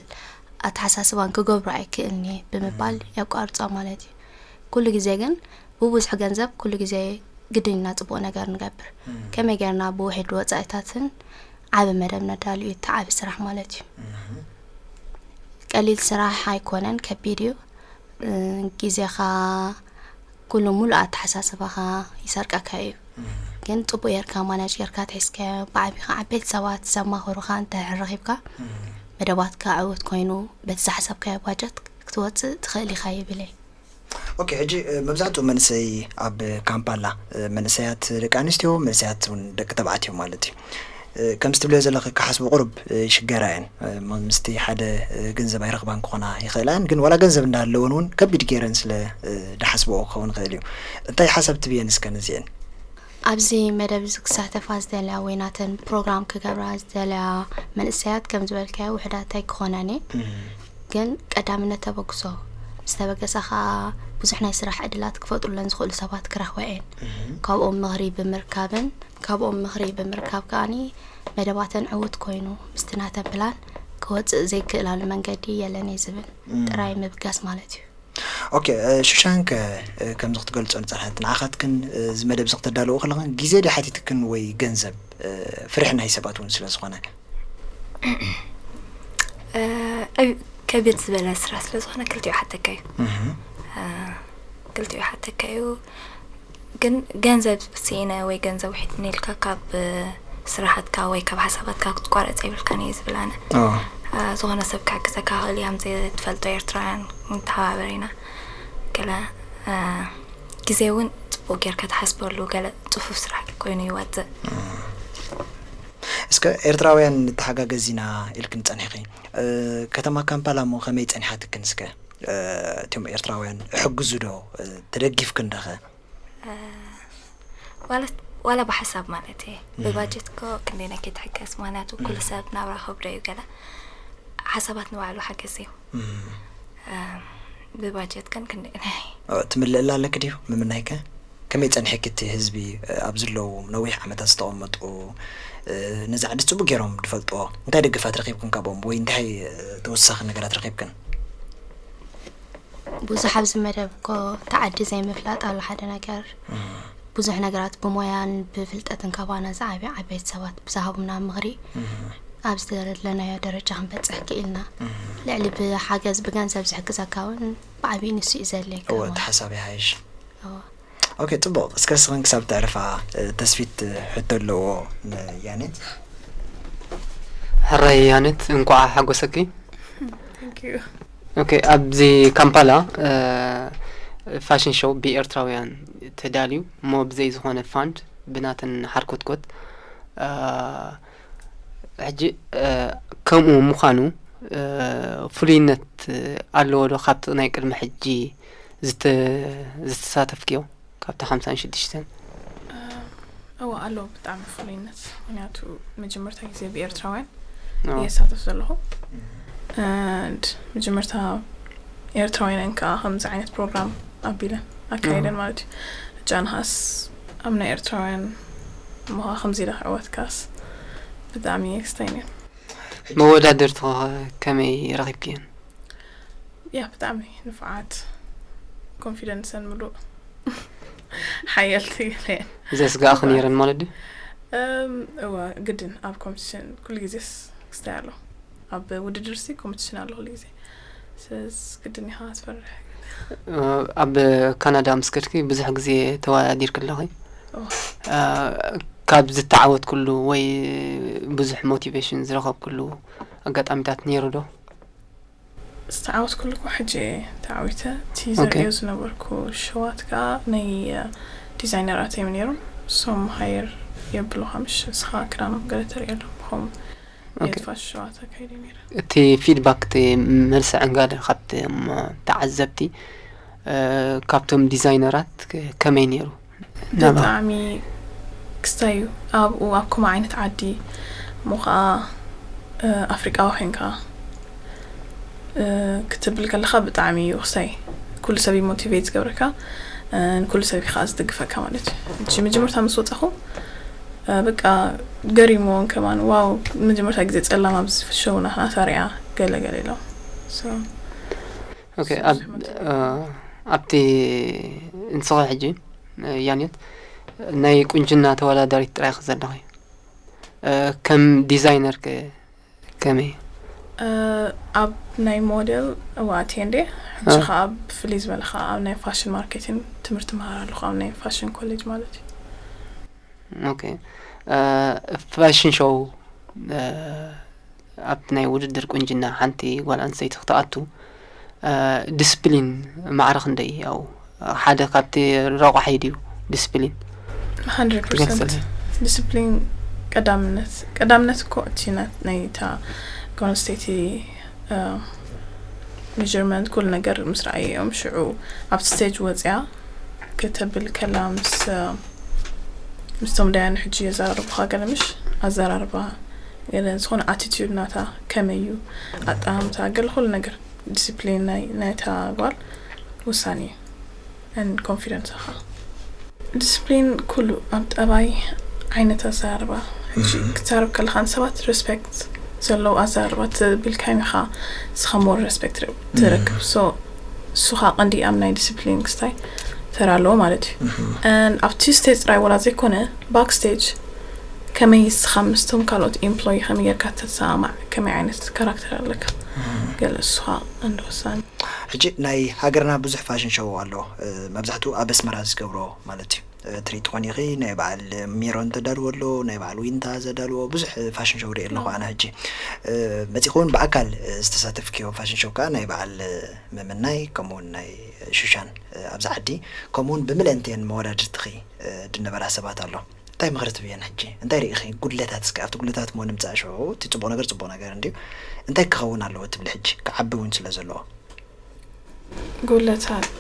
ኣተሓሳስባን ክገብሮ ኣይክእልን እየ ብምባል የቋርጾ ማለት እዩ። ኩሉ ግዜ ግን ብብዝሒ ገንዘብ ኩሉ ግዜ ግድን ኢና ጽቡቕ ነገር ንገብር። ከመይ ጌርና ብውሕድ ወጻኢታትን ዓቢ መደብ ነዳሉ እዩ እቲ ዓቢ ስራሕ ማለት እዩ። ቀሊል ስራሕ ኣይኮነን፣ ከቢድ እዩ። እ፣ ግዜኻ ኩሉ ሙሉእ ኣተሓሳስባኻ ይሰርቀካ እዩ። ግን ጽቡቕ ጌርካ ማናጅ ጌርካ ተሒዝካዮ፣ ብዓቢኻ ዓበይቲ ሰባት ዘማኽሩኻ እንተ ረኺብካ፣ መደባትካ ዕዉት ኮይኑ በቲ ዝሓሰብካዮ ባጀት ክትወጽእ ትኽእል ኢኻ ይብል እየ። ኦኬ፣ ሕጂ፣ እ፣ መብዛሕትኡ መንእሰይ ኣብ ካምፓላ፣ እ፣ መንእሰያት ደቂ ኣንስትዮ፣ መንእሰያት እውን ደቂ ተባዕትዮ ማለት እዩ። እ፣ ከምዚ ትብልዮ ዘለኺ ክሓስቡ ቁሩብ፣ እ፣ ይሽገራ እየን። እ፣ ም-፣ ምስቲ ሓደ፣ እ፣ ገንዘብ ኣይረኽባን ክኾና ይኽእላ እየን፣ ግን ዋላ ገንዘብ እንዳሃለወን እውን ከቢድ ገይረን ስለ፣ እ፣ ድሓስብኦ ክኸውን ይኽእል እዩ። እንታይ ሓሳብ ትብየን እስከ ነዚአን? ኣብዚ መደብ እዚ ክሳተፋ ዝደልያ ወይ ናተን ፕሮግራም ክገብራ ዝደልያ መንእሰያት ከም ዝበልካዮ ውሑዳት ኣይክኾናን እየን። እም። ግን ቀዳምነት ተበግሶ ምስ ተበገሰ ኸኣ ብዙሕ ናይ ስራሕ ዕድላት ክፈጥሩለን ዝኽእሉ ሰባት ክረኽባ እየን። እም። ካብኦም ምኽሪ ብምርካብን ካብኦም ምኽሪ ብምርካብ ከኣኒ መደባተን ዕዉት ኮይኑ ምስቲ ናተን ፕላን ክወጽእ ዘይክእላሉ መንገዲ የለን እየ ዝብል። እም። ጥራይ ምብጋስ ማለት እዩ። ኦኬ፣ እ፣ ሹሻንከ፣ እ፣ ከምዚ ክትገልጾ ንጸንሐት፣ ንዓኻትክን፣ እ፣ እዚ መደብ እዚ ክተዳልዎ ከለኽን ግዜ ድዩ ሓቲትክን ወይ ገንዘብ? እ፣ ፍርሒ ናይ ሰባት እውን ስለ ዝኾነ። እ፣ ኣብ ከቢድ ዝበለ ስራሕ ስለ ዝኾነ ክልቲኡ ይሓተካ እዩ። እህ። እ፣ ክልቲኡ ይሓተካ እዩ። ግን ገንዘብ ስኢነ ወይ ገንዘብ ውሒድኒ ኢልካ ካብ፣ እ፣ ስራሓትካ ወይ ካብ ሓሳባትካ ክትቋረጽ የብልካን እየ ዝብል ኣነ። ኦ። እ፣ ዝኾነ ሰብ ክሕግዘካ ክእል እያ፣ ምስ ዘይትፈልጦ ኤርትራውያን ንተሓባበር ኢና። ገለ፣ እ፣ ግዜ እውን ጽቡቕ ጌርካ ትሓስበሉ፣ ገለ ጽፉፍ ስራሕ ኮይኑ ይወጽእ። እስከ ኤርትራውያን ንተሓጋገዝ ኢና ኢልክን ጸኒሕኺ። እ፣ ከተማ ካምፓላ እሞ ከመይ ጸኒሓትክን እስከ? እ፣ እቶም ኤርትራውያን ይሕግዙ ዶ? እ፣ ተደጊፍክን ዶ ኸ? እ፣ ዋላ፣ ዋላ ብሓሳብ ማለት እየ። እም። ብባጀት እኮ ክንደይ ናይ ከይትሕገዝ፣ ምኽንያቱ ኩሉ እም። ሰብ ናብራ ከብዶ እዩ ገለ። ሓሳባት ንባዕሉ ሓገዝ እዩ። እም። እ፣ ብባጀት ግን ክንደይ ናይ ኦ፣ ትምልእላ ኣለኪ ድዩ? ምምናይከ? ከመይ ጸኒሕኪ እቲ ህዝቢ፣ እ፣ ኣብ ዘለዉ ነዊሕ ዓመታት ዝተቐመጡ፣ እ፣ ነዚ ዓዲ ጽቡቕ ገይሮም ዝፈልጥዎ፣ እንታይ ደገፋት ረኺብክን ካብኦም? ወይ እንታይ፣ እ፣ ተወሳኺ ነገራት ረኺብክን? ብዙሕ ኣብዚ መደብ እኮ እቲ ዓዲ ዘይምፍላጥ ኣሎ ሓደ ነገር። እም። ብዙሕ ነገራት ብሞያን ብፍልጠትን ካባና ዝዓብዩ ዓበይቲ ሰባት ብዝሃቡና ምኽሪ እም። ኣብ ዝደለናዮ ደረጃ ክንበጽሕ ክኢልና። እም። ልዕሊ ብሓገዝ ብገንዘብ ዝሕግዘካ እውን ብዓብዩ ንሱ እዩ ዘድልየካ እወ፣ ማለት። እቲ ሓሳብ ይሓይሽ። እወ። ኦኬ፣ ጽቡቕ። እስከ ንስኽን ክሳብ ተዕርፋ፣ እ፣ ተስፊት ሕቶ ኣለዎ፣ ን-፣ ያኔት። ሕራይ ያኔት፣ እንኳዕ ሓጎሰኪ። Thank you። ኦኬ፣ ኣብዚ ካምፓላ፣ እ፣ ፋሽን ሾው ብኤርትራውያን ተዳልዩ፣ እሞ ብዘይ ዝኾነ ፋንድ፣ ብናተን ሓርኮትኮት፣ እ፣ ሕጂ፣ እ፣ ከምኡ ምዃኑ፣ እ፣ ፍሉይነት ኣለዎ ዶ ካብቲ ናይ ቅድሚ ሕጂ ዝተ-፣ ዝተሳተፍክዮ? ካብቲ ሓምሳን ሽዱሽተን? እ፣ እወ፣ ኣለዎ ብጣዕሚ ፍሉይነት። ምኽንያቱ መጀመርታ ግዜ ብኤርትራውያን እወ። እየ ዝሳተፍ ዘለኹ። And መጀመርታ ኤርትራውያን እየን ከኣ ከምዚ ዓይነት ፕሮግራም ኣቢለን ኣካይደን እወ። ማለት እዩ። ሕጂ ኣነ ኸኣስ ኣብ ናይ ኤርትራውያን እሞ ኸኣ ከምዚ ኢለ ክዕወት ከኣስ ብጣዕሚ እየ ክስተይን እየ። መወዳድርትኻ ከመይ ረኺብክየን? ያ፣ ብጣዕሚ ንፉዓት፣ ኮንፊደንሰን ምሉእ ሓየልቲ ገለ እየን። ዘስግኣኺ ነይረን ማለት ድዩ? እም፣ እወ፣ ግድን ኣብ ኮምፒቲሽን ኩሉ ግዜስ ክስታይ ኣሎ። ኣብ ውድድርሲ ኮምፒቲሽን ኣሎ ኩሉ ግዜ። ስለዚ ግድን ኢኻ ትፈርሕ። እ፣ ኣብ ካናዳ ምስ ከድኪ ብዙሕ ግዜ ተወዳዲርኪ ኣለኺ። እወ። እ፣ ካብ ዝተዓወትክሉ ወይ ብዙሕ ሞቲቬሽን ዝረኸብክሉ ኣጋጣሚታት ነይሩ ዶ? ዝተዓወትኩሉ እኮ ሕጂ እየ ተዓዊተ። እቲ ኦኬ። ዘርእዮ ዝነበርኩ ሸዋት ከኣ ናይ፣ እ፣ ዲዛይነራት እዮም ነይሮም። እሶም ሃየር የብሉኻ ምሽ፣ ንስኻ ክዳኖም ገለ ተርእየሎም። ከምኡ ኦኬ። የት ፋሽን ሸዋት ኣካይደ ነይረ። እቲ ፊድባክ፣ እቲ መልሲ ዕንጋለ ካብቶም ተዓዘብቲ፣ እ፣ ካብቶም ዲዛይነራት ከመይ ነይሩ? ናባ። ብጣዕሚ ክስታይ እዩ። ኣብኡ ኣብ ከምኡ ዓይነት ዓዲ እሞ ኸዓ፣ እ፣ ኣፍሪቃዊ ኮይንካ፣ እ፣ ክትብል ከለኻ ብጣዕሚ እዩ ክስታይ። ኩሉ ሰብ እዩ ሞቲቬት ዝገብረካ፣ እ፣ ንኩሉ ሰብ እዩ ኸዓ ዝድግፈካ ማለት እዩ። ሕጂ መጀመርታ ምስ ወጻኹ በቃ ገሪሞን ከማን ዋው መጀመርታ ግዜ ጸላም ኣብዚ ሸው ናትና ታሪያ ገለ ገለ ኢሎም። ኦኬ። ኣብቲ ንስኸ ሕጂ ያኔት ናይ ቁንጅና ተወዳዳሪት ጥራይ ክዘለኹ ከም ዲዛይነር ከመይ? ኣብ ናይ ሞዴል እዋእቲ እንዴ ሕጂ ከዓ ብፍልይ ዝበለ ከዓ ኣብ ናይ ፋሽን ማርኬቲንግ ትምህርቲ መሃር ኣለኹ ኣብ ናይ ፋሽን ኮሌጅ ማለት እዩ። ኦኬ። ፋሽን ሾው ኣብቲ ናይ ውድድር ቁንጅና ሓንቲ ጓል ኣንስተይቲ ክትኣቱ ዲስፕሊን ማዕረ ክንደይ ያው ሓደ ካብቲ ረቋሓይ ድዩ ዲስፕሊን? ዲስፕሊን ቀዳምነት ቀዳምነት እኮ እቲ ናይታ ጓል ኣንስተይቲ ሜርመንት ኩሉ ነገር ምስ ረኣየ እዮም ሽዑ ኣብቲ ስቴጅ ወፅያ ከተብል ከላ ምስ ምስቶም ዳያን ሕጂ የዘራርቡኻ ገለ ምሽ ኣዘራርባ ገለ ዝኾነ ኣቲቲዩድ ናታ ከመይ እዩ ኣጠማምታ ገለ ኩሉ ነገር ዲስፕሊን ናይ ናይታ ጓል ውሳኔ እዩ ኮንፊደንስኻ ዲስፕሊን ኩሉ ኣብ ጠባይ ዓይነት ኣዘራርባ ሕጂ ክትዛረብ ከለኻ ንሰባት ሪስፔክት ዘለዎ ኣዘራርባ ተቢልካዮም ኢኻ ንስኻ ሞር ሪስፔክት ትረክብ so እሱ ከዓ ቀንዲ ኣብ ናይ ዲስፕሊን ክስታይ ተራ ኣለዎ ማለት እዩ ኣብቲ ስቴጅ ጥራይ ወላ ዘይኮነ ባክ ስቴጅ ከመይ ንስኻ ምስቶም ካልኦት ኤምፕሎይ ከመይ ጌርካ ተሰማማዕ ከመይ ዓይነት ካራክተር ኣለካ ገለ እሱ ከዓ እንደ ወሳኒ ሕጂ ናይ ሃገርና ብዙሕ ፋሽን ሾው ኣሎ መብዛሕትኡ ኣብ ኣስመራ ዝገብሮ ማለት እዩ ትሪት ትኾን ኢኺ ናይ በዓል ሜሮን ተዳልዎ ኣሎ ናይ በዓል ዊንታ ዘዳልዎ ብዙሕ ፋሽን ሾው ርኢ ኣለኹ ኣነ ሕጂ መፂኹ እውን ብኣካል ዝተሳተፍክዮ ፋሽን ሾው ከዓ ናይ በዓል ምምናይ ከምኡውን ናይ ሽሻን ኣብዚ ዓዲ ከምኡውን ብምልእንትየን መወዳድርትኺ ድነበራ ሰባት ኣሎ እንታይ ምኽሪ ትብየን ሕጂ እንታይ ርኢኺ ጉድለታት እስኪ ኣብቲ ጉድለታት ሞ ንምፃእ ሽዑ እቲ ፅቡቕ ነገር ፅቡቕ ነገር እንድዩ እንታይ ክኸውን ኣለዎ ትብሊ ሕጂ ክዓቢ እውን ስለ ዘለዎ ጉለታት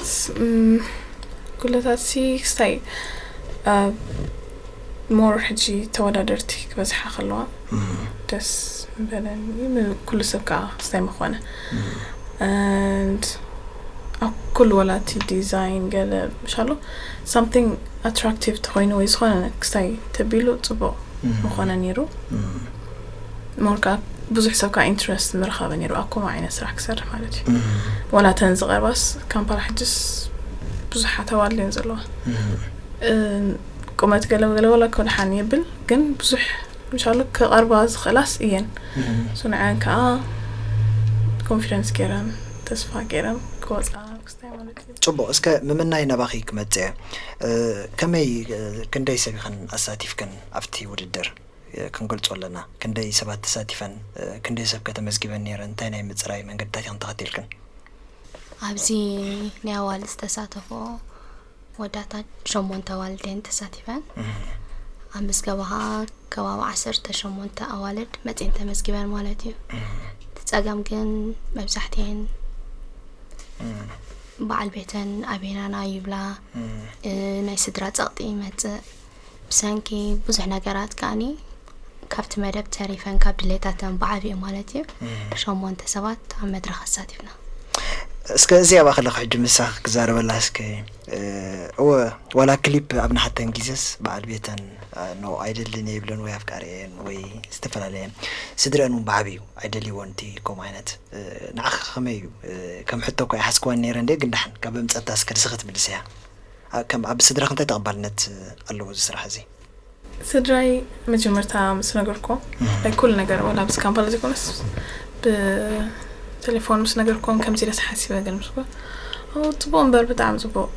ጉለታት ሲ ክስታይ ሞር ሕጂ ተወዳደርቲ ክበዝሓ ከለዋ ደስ ምበለኒ ኩሉ ሰብ ከዓ ክስታይ ምኾነ and ኣብ ኩሉ ወላቲ ዲዛይን ገለ ምሻሎ something attractive ተኮይኑ ወይ ዝኾነ ክስታይ ተቢሉ ፅቡቅ ምኾነ ነይሩ more ከዓ ብዙሕ ሰብ ከዓ ኢንትረስት ምረኸበ ነይሩ ኣብ ከምኡ ዓይነት ስራሕ ክሰርሕ ማለት እዩ ዋላ ተን ዝቐርባስ ካምፓላ ሕጅስ ብዙሓት ኣዋልድ እየን ዘለዋ ቁመት ገለ ገለ ወላ ከድሓን የብል ግን ብዙሕ ምሻሉ ክቐርባ ዝኽእላስ እየን so ንዐን ከዓ ኮንፊደንስ ገይረን ተስፋ ገይረን ክወፃ ክስታይ ማለት እዩ ፅቡቅ እስከ ምምናይ ናባኺ ክመፅእ እየ ከመይ ክንደይ ሰብ ኢኽን ኣሳቲፍክን ኣብቲ ውድድር ክንገልጾ ኣለና። ክንደይ ሰባት ተሳቲፈን፣ ክንደይ ሰብ ከ ተመዝጊበን ነይረን፣ እንታይ ናይ ምጽራይ መንገድታት ኢኽን ተኸቲልክን? ኣብዚ ናይ ኣዋልድ ዝተሳተፎ ወዳታት ሸሞንተ ኣዋልድ እየን ተሳቲፈን። ኣብ ምዝገባ ኸዓ ከባቢ ዓሰርተ ሸሞንተ ኣዋልድ መጺኤን ተመዝጊበን ማለት እዩ። እቲ ጸገም ግን መብዛሕትኤን በዓል ቤተን ኣበይ ኢና ይብላ፣ ናይ ስድራ ጸቕጢ ይመጽእ። ብሰንኪ ብዙሕ ነገራት ከኣኒ ካብቲ መደብ ተሪፈን ካብ ድሌታተን ብዓቢኡ ማለት እዩ ሸሞንተ ሰባት ኣብ መድረኽ ኣሳቲፍና። እስከ እዚኣ እባ ከለኹ ሕጂ ምሳኺ ክዛረበላ እስከ እወ ዋላ ክሊፕ ኣብ ንሓተን ግዜስ በዓል ቤተን ኖ ኣይደልን እየ ይብለን ወይ ኣፍቃሪ እየን ወይ ዝተፈላለየን ስድረን እውን ብዓቢኡ ኣይደልይዎን እቲ ከምኡ ዓይነት ንዓኺ ከመይ እዩ ከም ሕቶ እኳ ይሓስክወን ነይረ እንደ ግን ደሓን ካብ ምፀታ እስከ ንስኺ ትምልስያ ከም ኣብ ስድራኺ እንታይ ተቐባልነት ኣለዎ እዚ ስራሕ እዚ? ስድራይ መጀመርታ ምስ ነገርኮ ናይ ኩሉ ነገር ወላ ኣብዚ ካምፓላ ዘይኮነስ ብቴሌፎን ምስ ነገርኮም ከምዚ ኢለ ተሓሲበ ገለ ምስ በ ጽቡቅ እምበር ብጣዕሚ ጽቡቅ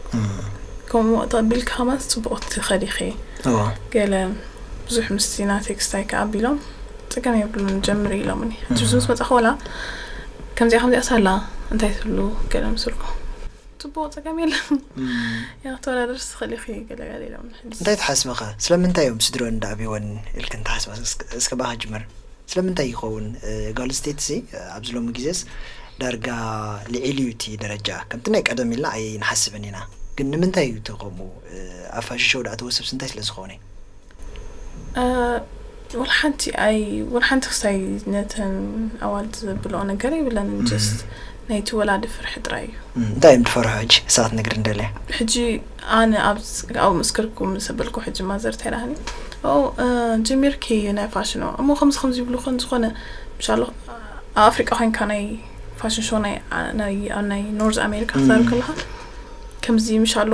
ከምኡ ተቐቢልካ ከማን ጽቡቅ ትኸዲ ኢኺ ገለ ብዙሕ ምስቲ ናተይ ክስታይ ከኣ ኣቢሎም ጸገም የብሉን ጀምሪ ኢሎምኒ ሕጂ ምስ መጻኹ ወላ ከምዚኣ ከምዚኣ ሳላ እንታይ ትብሉ ገለ ምስልኩም ጽቡቕ ጸገም የለን። ያው ተወዳደር ስትኽእል ኢኺ ገለገለ ኢሎም ንሕጂ። እንታይ ትሓስቢ ኸ? ስለምንታይ እዮም ስድረን ደኣቢወን ኢልክን ትሓስባ? እስከ ብኣኺ ጅምር። ስለምንታይ ይኸውን? እ፣ ጓል ኣንስተይቲ ሲ ኣብዚ ሎሚ ግዜስ ዳርጋ ልዒሉ እዩ እቲ ደረጃ። ከምቲ ናይ ቀደም ኢልና ኣይንሓስብን ኢና። ግን ንምንታይ እዩ እቲ ከምኡ? እ፣ ኣብ ፋሽን ሾው ደኣ ተወስብሲ እንታይ ስለ ዝኾነ? ወላ ሓንቲ ኣይ ወላ ሓንቲ ክሳይ ነተን ኣዋልድ ዘብልኦ ነገር የብለንን just ናይቲ ወላዲ ፍርሒ ጥራይ እዩ። እንታይ እዮም ትፈርሑ ሕጂ? ሰባት ነግሪ እንደለያ። ሕጂ ኣነ ኣብ ኣብኡ ምስ ከድኩ ምስ በልኩ፣ ሕጂ ማዘር እንታይ ኢላትኒ፣ ኦ እ፣ ጀሚርኪ ናይ ፋሽን እሞ ከምዚ ከምዚ ይብሉ ኾን ዝኾነ ምሻሎ ኣብ ኣፍሪቃ ኮይንካ ናይ ፋሽን ሾው ናይ ናይ ኣብ ናይ ኖርዝ ኣሜሪካ ክዛረብ ከለካ ከምዚ ምሻሎ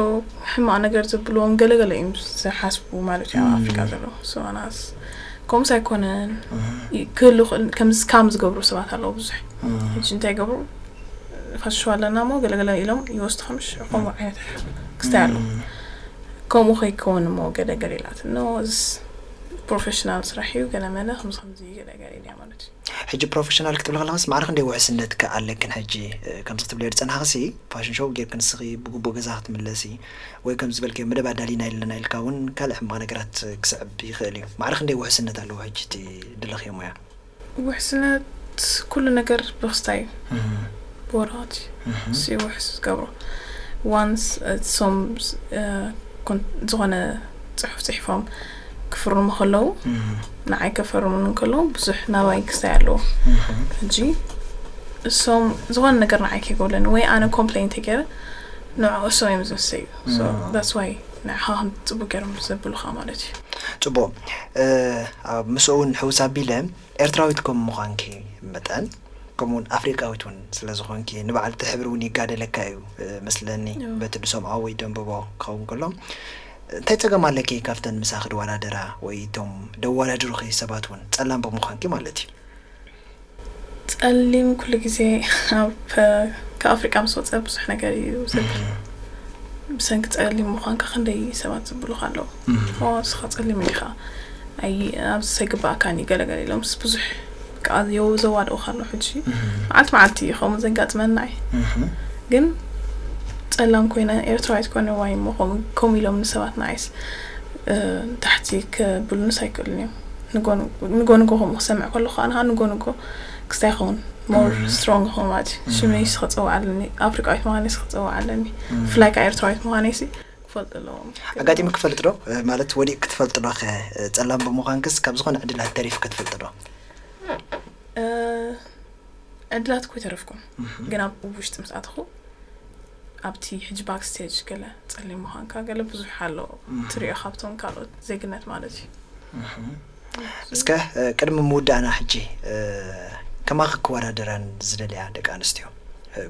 ሕማቕ ነገር ዘብልዎም ገለገለ እዮም ዝሓስቡ ማለት እዩ ኣብ ኣፍሪቃ ዘለዉ። So ኣናስ ከምኡስ ኣይኮነን። ክህሉ ይኽእል፣ ከምዚ ስካም ዝገብሩ ሰባት ኣለዉ ብዙሕ። ሕጂ እንታይ ይገብሩ? ፋሽን ሾው ኣለና እሞ ገለገለ ኢሎም ይወስዱ ከምሽ ከምኡ ዓይነት ክስታይ ኣለዉ። ከምኡ ከይከውን እሞ ገለገለ ኢላት ኖ እዚስ ፕሮፌሽናል ስራሕ እዩ፣ ገለ መለ ከምዚ ከምዚ ገለገለ ኢልያ ማለት እዩ። ሕጂ ፕሮፌሽናል ክትብል ከለኻስ ማዕረ ክንደይ ውሕስነት ከ ኣለክን? ሕጂ ከምዚ ክትብልዮ ዝጸናሕክሲ ፋሽን ሾው ጌርክ ንስኺ ብግቡእ ገዛ ክትምለሲ ወይ ከምዚ ዝበልክዮ መደብ ኣዳሊና ኢልና ኢልካ እውን ካልእ ሕማቕ ነገራት ክስዕብ ይኽእል እዩ። ማዕረ ክንደይ ውሕስነት ኣለዎ ሕጂ እቲ ድለኽዮ ሞያ? ውሕስነት ኩሉ ነገር ብክስታይ እዩ። ብወረቐት እዩ ሲ ውሕስ ዝገብሮ። ዋንስ እሶም ዝኾነ ፅሑፍ ፅሒፎም ክፍርሙ ከለዉ ንዓይ ከፈርሙን ከለዉ ብዙሕ ናባይ ክስታይ ኣለዎ። ሕጂ እሶም ዝኾነ ነገር ንዓይ ከይገብለኒ ወይ ኣነ ኮምፕሌን ተገይረ ንዕኡ እሶም እዮም ዝወሰዩ። ዳስ ዋይ ንዕኻ ከም ፅቡቅ ገይሮም ዘብሉኻ ማለት እዩ። ጽቡቕ። ኣብ ምስኡ እውን ሕውስ ኣቢለ ኤርትራዊት ከም ምዃንኪ መጠን ከምኡውን ኣፍሪቃዊት እውን ስለ ዝኾንኪ ንበዓልቲ ሕብሪ እውን ይጋደለካ እዩ መስለኒ። በቲ ድሰምዖ ወይ ደንብቦ ክኸውን ከሎ እንታይ ጸገም ኣለኪ ካብተን ምሳኺ ድወዳደራ ወይ እቶም ደወዳድሩኺ ሰባት እውን ጸላም ብምዃንኪ ማለት እዩ? ጸሊም ኩሉ ግዜ ኣብ ካብ ኣፍሪቃ ምስ ወጸ ብዙሕ ነገር እዩ ዘብል። ብሰንኪ ጸሊም ምዃንካ ክንደይ ሰባት ዝብሉኻ ኣለዉ። ኦ ንስኻ ጸሊም ኢኻ፣ ኣይ ኣብዚ ሰግባእካን እዩ ገለገለ ኢሎም ምስ ብዙሕ በቃ ዘዋድቑኻ ኣለዉ። ሕጂ መዓልቲ መዓልቲ እዩ ከምኡ ዘጋጥመና እዩ። ግን ጸላም ኮይነ ኤርትራዊት ኮይነ ዋይ እሞ ከምኡ ኢሎም ንሰባት ንዓይስ ታሕቲ ከብሉንስ ኣይክእሉን እዮም። ንጎ ንጎ ከምኡ ክሰምዕ ከለኹ ኣነ ንጎ ንጎ ክስታይ ይኸውን ሞር ስትሮንግ ይኸውን ማለት እዩ። ሽመይ ሲ ክፀውዕ ኣለኒ፣ ኣፍሪቃዊት ምዃነይ ሲ ክፀውዕ ኣለኒ፣ ብፍላይ ከዓ ኤርትራዊት ምዃነይ ሲ ክፈልጡ ኣለዎም። ኣጋጢሙ ክፈልጥ ዶ ማለት ወዲቅ ክትፈልጥ ዶ ከ ጸላም ብምዃንክስ ካብ ዝኾነ ዕድላት ተሪፍ ክትፈልጥ ዶ? ዕድላት እኮ ይተረፍኩም ግን ኣብ ውሽጢ ምስ ኣተኹ ኣብቲ ሕጂ ባክስቴጅ ገለ ጸሊም ምዃንካ ገለ ብዙሕ ኣሎ ትሪኦ ካብቶም ካልኦት ዜግነት ማለት እዩ። እስከ ቅድሚ ምውዳእና ሕጂ ከማኺ ክወዳደረን ዝደልያ ደቂ ኣንስትዮ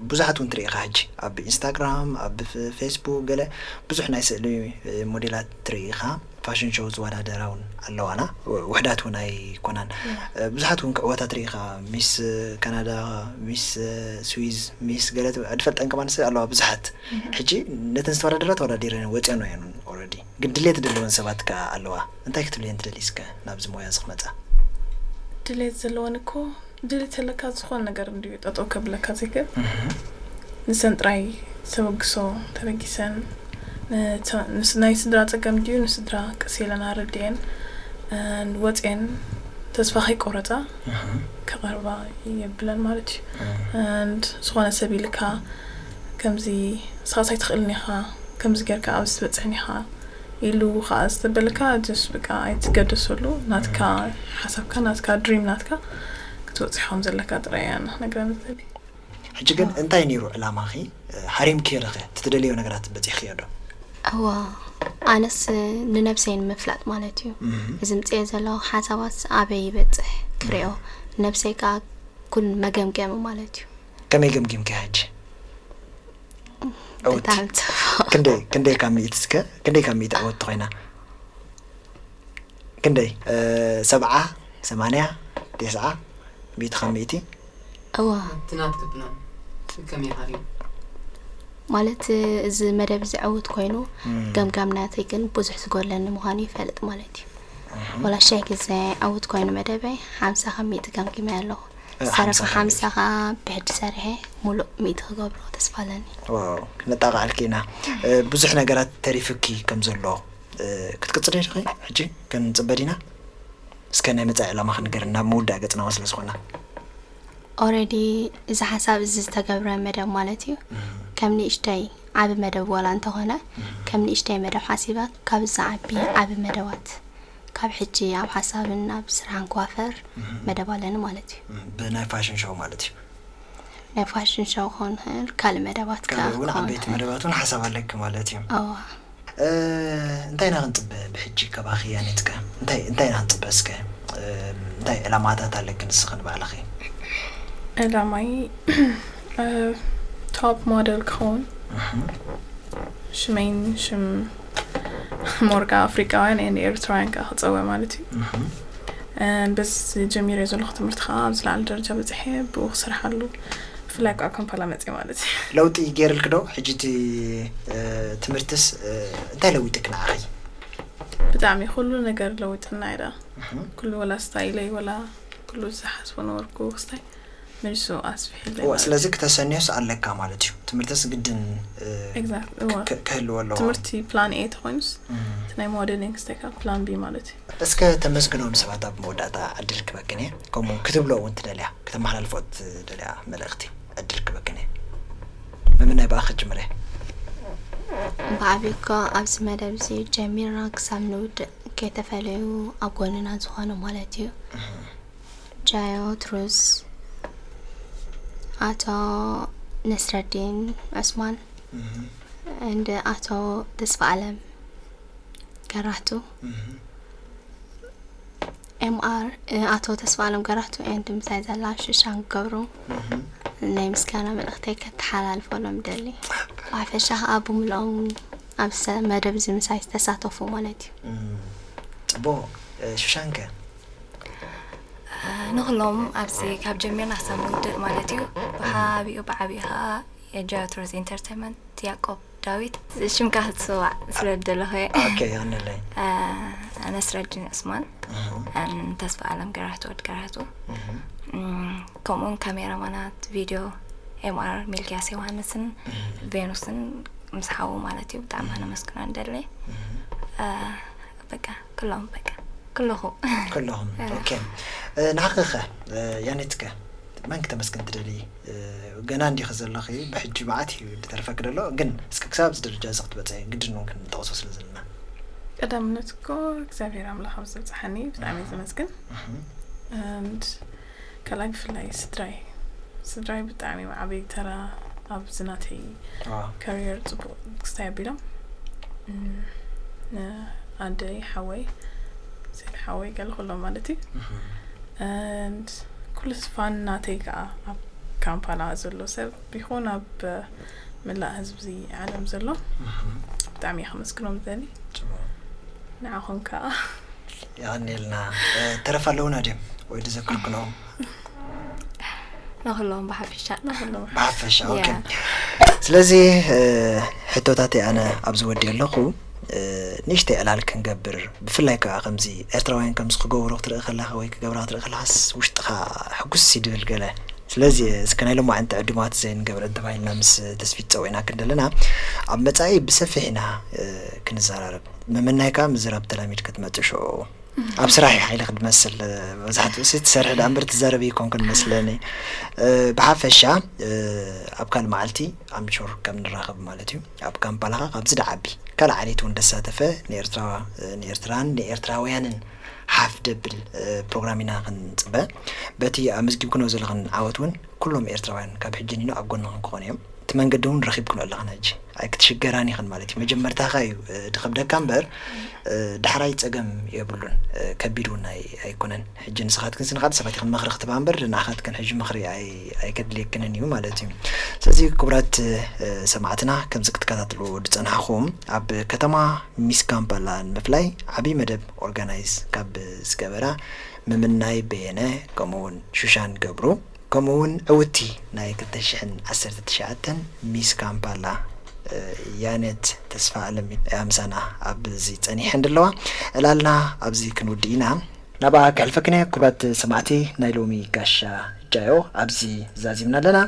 ብዙሓት እውን ትርኢ ኢኻ። ሕጂ ኣብ ኢንስታግራም ኣብ ፌስቡክ ገለ ብዙሕ ናይ ስእሊ ሞዴላት ትርኢ ኢኻ። ፋሽን ሾው ዝወዳደራ እውን ኣለዋና፣ ውሕዳት እውን ኣይኮናን። ብዙሓት እውን ክዕወታ ትርኢ ኢኻ። ሚስ ካናዳ፣ ሚስ ስዊዝ፣ ሚስ ገለ ዝፈልጠን ከማን ኣለዋ ብዙሓት። ሕጂ ነተን ዝተወዳደራ ተወዳዲረን ወፅኦን እየን ኦረዲ። ግን ድሌት ዘለወን ሰባት ከዓ ኣለዋ። እንታይ ክትብልየን ትደሊ እስከ ናብዚ ሞያ እዚ ክመፃ? ድሌት ዘለወን እኮ ድሌት ዘለካ ዝኾነ ነገር እንድዩ ጠጠው ከብለካ ዘይክእል። ንሰን ጥራይ ተበግሶ ተበጊሰን ናይ ስድራ ፀገም ድዩ ንስድራ ቀስ ኢለን ኣረድኤን ወፅኤን ተስፋ ከይቆረፃ ክቐርባ የብለን ማለት እዩ። ዝኾነ ሰብ ኢልካ ከምዚ ንስኻስ ኣይትኽእልን ኢኻ፣ ከምዚ ጌርካ ኣብዚ ትበፅሕን ኢኻ ኢሉ ከዓ ዝተበልካ ጀስት በቃ ኣይትገደሰሉ። ናትካ ሓሳብካ ናትካ ድሪም ናትካ ክትበፅሕ ከም ዘለካ ጥራይ እያ ክነግረን ዝደሊ። ሕጂ ግን እንታይ ነይሩ ዕላማኺ? ሃሪምክዮ ዶ ኸ እቲ ትደልዮ ነገራት በፂሕክዮ ዶ? እወ ኣነስ ንነብሰይ ንምፍላጥ ማለት እዩ። እዚ ምፅኦ ዘለኹ ሓሳባት ኣበይ ይበፅሕ ክሪኦ፣ ነብሰይ ከዓ ኩሉ መገምገሚ ማለት እዩ። ከመይ ገምጊምክያ ሕጂ? ዕውቲ። ብጣዕሚ ፅቡቕ። ክንደይ ክንደይ ካብ ሚእቲ እስከ ክንደይ ካብ ሚእቲ ዕውቲ ኮይና? ክንደይ ሰብዓ ሰማንያ ቴስዓ ሚእቲ ካብ ሚእቲ? እዋ እቲ ናትኪ ፕላን ከመይ ሓሪሙ? ማለት እዚ መደብ እዚ ዕውት ኮይኑ ገምጋም ናተይ ግን ብዙሕ ዝጎድለኒ ምዃኑ ይፈልጥ ማለት እዩ። ወላ ሽሕ ግዜ ዕውት ኮይኑ መደበይ ሓምሳ ካብ ሚእቲ ገምጊመ ኣለኹ። ዝተረፈ ሓምሳ ከዓ ብሕጂ ሰሪሐ ሙሉእ ሚእቲ ክገብሮ ተስፋ ኣለኒ። ዋው ክነጣቕዓልኪ ኢና። ብዙሕ ነገራት ተሪፍኪ ከም ዘሎ ክትቅፅሊ ዲኺ ሕጂ ክንፅበ ዲና? እስከ ናይ መፃኢ ዕላማ ክንገር ናብ ምውዳእ ገፅና ስለ ዝኾና። ኦረዲ እዚ ሓሳብ እዚ ዝተገብረ መደብ ማለት እዩ። ከም ንእሽተይ ዓቢ መደብ ዋላ እንተኾነ ከም ንእሽተይ መደብ ሓሲባ ካብ ዝዓቢ ዓቢ መደባት ካብ ሕጂ ኣብ ሓሳብን ኣብ ስራሕን ክዋፈር መደብ ኣለኒ ማለት እዩ። ብናይ ፋሽን ሾው ማለት እዩ። ናይ ፋሽን ሾው ክኸውን ይኽእል፣ ካልእ መደባት ከኣ ካልእ እውን ክኸውን ዓበይቲ ይኽእል። መደባት እውን ሓሳብ ኣለኪ ማለት እዩ። እዋ። እ፣ እንታይ ኢና ክንጽበ ብሕጂ ካባኺ ያኔትከ? እንታይ፣ እንታይ ኢና ክንጽበ እስከ? እ፣ እንታይ ዕላማታት ኣለኪ ንስኺ ንባዕልኺ? ዕላማይ፣ እ፣ ቶፕ ሞዴል ክኸውን። እህ። ሽመይን ሽም ሞርጋ ኣፍሪቃውያን ኤንድ ኤርትራውያን ከኣ ክጸውዕ ማለት እዩ። እህ። እ፣ በዚ ጀሚረ ዘለኹ ትምህርቲ ከኣ ኣብ ዝለዓለ ደረጃ በጺሐ ብኡ ክሰርሓሉ ብፍላይ ከዓ ካምፓላ መፅእ ማለት እዩ። ለውጢ ገይርልክ ዶ? ሕጂ እቲ፣ እ፣ ትምህርትስ፣ እ፣ እንታይ ለዊጥክ ንዓኺ? ብጣዕሚ ኩሉ ነገር ለዊጥና እዩ ደኣ። እህ። ኩሉ ወላ ስታይለይ ወላ ኩሉ ዝሓስቦ ነበርኩ ክስታይ መሊሱ ኣስፊሕለይ እዋ፣ ማለት ስለዚ እዩ። ክተሰንዮስ ኣለካ ማለት እዩ። ትምህርትስ ግድን፣ እ፣ ኤግዛክት፣ እዋ። ክ-፣ ክህልዎ ኣለዎ። ትምህርቲ ፕላን ኤ ተኾይኑስ እም። እቲ ናይ ሞዴሊንግ ክስታይ ከዓ ፕላን ቢ ማለት እዩ። እስከ ተመስግኖም ሰባት ኣብ መወዳእታ ዕድል ክበክን እየ። ከምኡ ክትብሎ እውን ትደልያ፣ ክተመሓላልፎ ትደልያ መልእኽቲ ዕድል ክበክን እየ። መምናይ ብኣኽ ክጅምር እየ። ብዓብዩ እኮ ኣብዚ መደብ እዚ ጀሚርና ክሳብ ንውድእ ከይተፈለዩ ኣብ ጎንና ዝኾኑ ማለት እዩ። እህ። ጃዮ ትሩዝ፣ ኣቶ ነስረዲን ዑስማን፣ እህ። and ኣቶ ተስፋ ኣለም ገራህቱ፣ እህ። ኤምኣር፣ እ፣ ኣቶ ተስፋ ኣለም ገራህቱ and ምሳይ ዘላ ሽሻን ገብሩ፣ እህ። ናይ ምስጋና መልእኽተይ ከተሓላልፈሎም ደሊ። ብሓፈሻ ከዓ ብምልኦም ኣብ ሰ-፣ መደብ እዚ ምሳይ ዝተሳተፉ ማለት እዩ። እም፣ ጽቡቕ። እ፣ ሽሻንከ? እ፣ ንኹሎም ኣብዚ ካብ ጀሚርና ክሳብ ንውድእ ማለት እዩ። ብሓቢኡ ብዓቢኡ ከዓ የጃትሮስ ኢንተርቴንመንት ያዕቆብ ዳዊት። ሽምካ ክትስዋዕ ስለ ዝደለኹ እየ። ኦኬ፣ ይቐንለይ። እ፣ ነስረዲን ዑስማን፣ እህ። እ፣ ተስፋ ኣለም ገራህቱ፣ ወድ ገራህቱ። እህ። እም፣ ከምኡውን ካሜራማናት፣ ቪድዮ፣ ኤምኣር ሚልክያስ ዮሃንስን እህ። ቬኑስን ምስ ሓዉ ማለት እዩ። ብጣዕሚ እህ። ከነመስግኖ ንደሊ። እህ። እ፣ በቃ፣ ኩሎም፣ በቃ፣ ኩለኹም። ኩለኹም። እ። ኦኬ። እ፣ ንዓኺ ኸ፣ እ፣ ያኔትከ፣ መን ክተመስግን ትደሊ? እ፣ ገና እንዲኺ ዘለኺ፣ ብሕጂ መዓት እዩ ዝተርፈኪ ዘሎ፣ ግን እስከ ክሳብ ኣብዚ ደረጃ እዚ ክትበጽሒ ግድን እውን ክንጠቕሶ ስለ ዘለና። ቀዳምነት እኮ እግዚኣብሔር ኣምላኽ ኣብ ዘብጽሓኒ ብጣዕሚ እየ ዘመስግን። እህ። And ካልኣይ ብፍላይ ስድራይ፣ ስድራይ ብጣዕሚ ዓብዪ ተራ ኣብዚ ናተይ ዋው። ካሪየር ጽቡቕ ክስታይ ኣቢሎም። እም፣ ንኣደይ፣ ሓወይ፣ ሰይድ ሓወይ፣ ገለ ኩሎም ማለት እዩ። እህ። And ኩሉ ፋን ናተይ ከኣ ኣብ ካምፓላ ዘሎ ሰብ ይኹን ኣብ መላእ ህዝቢ ዓለም ዘሎ እህ። ብጣዕሚ እየ ከመስግኖም ዝደሊ። ጽቡቕ። ንዓኹም ከኣ። የቐንየልና። እ፣ ተረፍ ኣለዉና ድዮም? ወይ ድዘክርክሎም? ንኹሎም ብሓፈሻ። ንኹሎም። ብሓፈሻ፣ ኦኬ። ያ። ስለዚ፣ እ፣ ሕቶታተይ ኣነ ኣብዚ ወዲእ ኣለኹ። እ፣ ንእሽተይ ዕላል ክንገብር፣ ብፍላይ ከኣ ከምዚ ኤርትራውያን ከምዚ ክገብሩ ክትርኢ ከለኻ ወይ ክገብራ ክትርኢ ከለኻስ ውሽጥኻ ሕጉስ እዩ ድብል ገለ። ስለዚ፣ እስከ ናይ ሎማዕንቲ ዕዱማት ዘይንገብረን ተባሂልና ምስ ተስፊት ጸዊዕናክን ዘለና፣ ኣብ መጻኢ ብሰፊሕ ኢና፣ እ፣ ክንዘራረብ። ምምናይ ከኣ ምዝራብ ተላሚድ ክትመጽእ ሽዑ ኣብ ስራሕ እዩ ሓይልኺ ድመስል። መብዛሕትኡ ሲ ትሰርሒ ደኣ እምበር ትዛረቢ ኣይኮንክን መስለኒ። እ፣ ብሓፈሻ፣ እ፣ ኣብ ካልእ መዓልቲ ኣምሹር ከም ንራኸብ ማለት እዩ። ኣብ ካምፓላ ኸኣ ካብዚ ደዓቢ ካልእ ዓሌት እውን ደሳተፈ ንኤርትራ፣ እ፣ ንኤርትራን ንኤርትራውያንን ሓፍ ደብል፣ እ፣ ፕሮግራም ኢና ክንጽበ። በቲ ኣመዝጊብክንኦ ዘለኽን ዓወት እውን ኩሎም ኤርትራውያን ካብ ሕጂ ኒኖ ኣብ ጎንኽን ክኾኑ እዮም። እቲ መንገዲ እውን ረኺብክንኦ ኣለኽን ሕጂ። ኣይክትሽገራን ኢኽን ማለት እዩ። መጀመርታኻ እዩ፣ እ፣ ድኸብደካ እምበር፣ እ፣ ዳሕራይ ጸገም የብሉን። እ፣ ከቢድ እውን ኣይ-፣ ኣይኮነን። ሕጂ ንስኻትክን ስንኻት ሰባት ኢኽን ምኽሪ ክትባ እምበር፣ ንዓኻትክን ሕጂ ምኽሪ ኣይ-፣ ኣይከድልየክንን እዩ ማለት እዩ። ስለዚ ክቡራት፣ እ፣ ሰማዕትና፣ ከምዚ ክትከታተልዎ ዝጸናሕኹም፣ ኣብ ከተማ ሚስ ካምፓላ ንምፍላይ ዓብዪ መደብ ኦርጋናይዝ ካብ ዝገበራ ምምናይ በየነ፣ ከምኡ እውን ሹሻን ገብሩ፣ ከምኡ እውን ዕውቲ ናይ ክልተ ሽሕን ዓሰርተ ትሽዓተን ሚስ ካምፓላ፣ እ፣ ያነት ተስፋኣለም እያ ምሳና ኣብዚ ጸኒሐን ዘለዋ። ዕላልና ኣብዚ ክንውድእ ኢና። ናብኣ ከሕልፈክን እየ። ክቡራት ሰማዕቲ፣ ናይ ሎሚ ጋሻ ጃዮ ኣብዚ ዛዚምና ኣለና።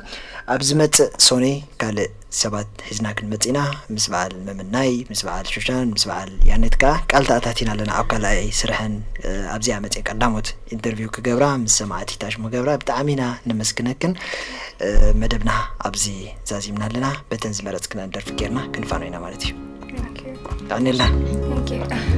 ኣብ ዝመጽእ ሶኒ ካልእ ሰባት ሒዝና ክንመጽእ ኢና። ምስ በዓል መምናይ፣ ምስ በዓል ሹሻን፣ ምስ በዓል ያኔት ከኣ ቃል ተኣታቲና ኣለና። ኣብ ካልኣይ ስርሐን፣ እ፣ ኣብዚኣ መጽኤ ቀዳሞት ኢንተርቪው ክገብራ፣ ምስ ሰማዕቲ ታሽሙ ገብራ ብጣዕሚ ኢና ነመስግነክን። እ፣ መደብና ኣብዚ ዛዚምና ኣለና። በተን ዝመረጽክነን ደርፊ ጌርና ክንፋኖ ኢና ማለት እዩ። Thank you. የቐንየልና። Thank you.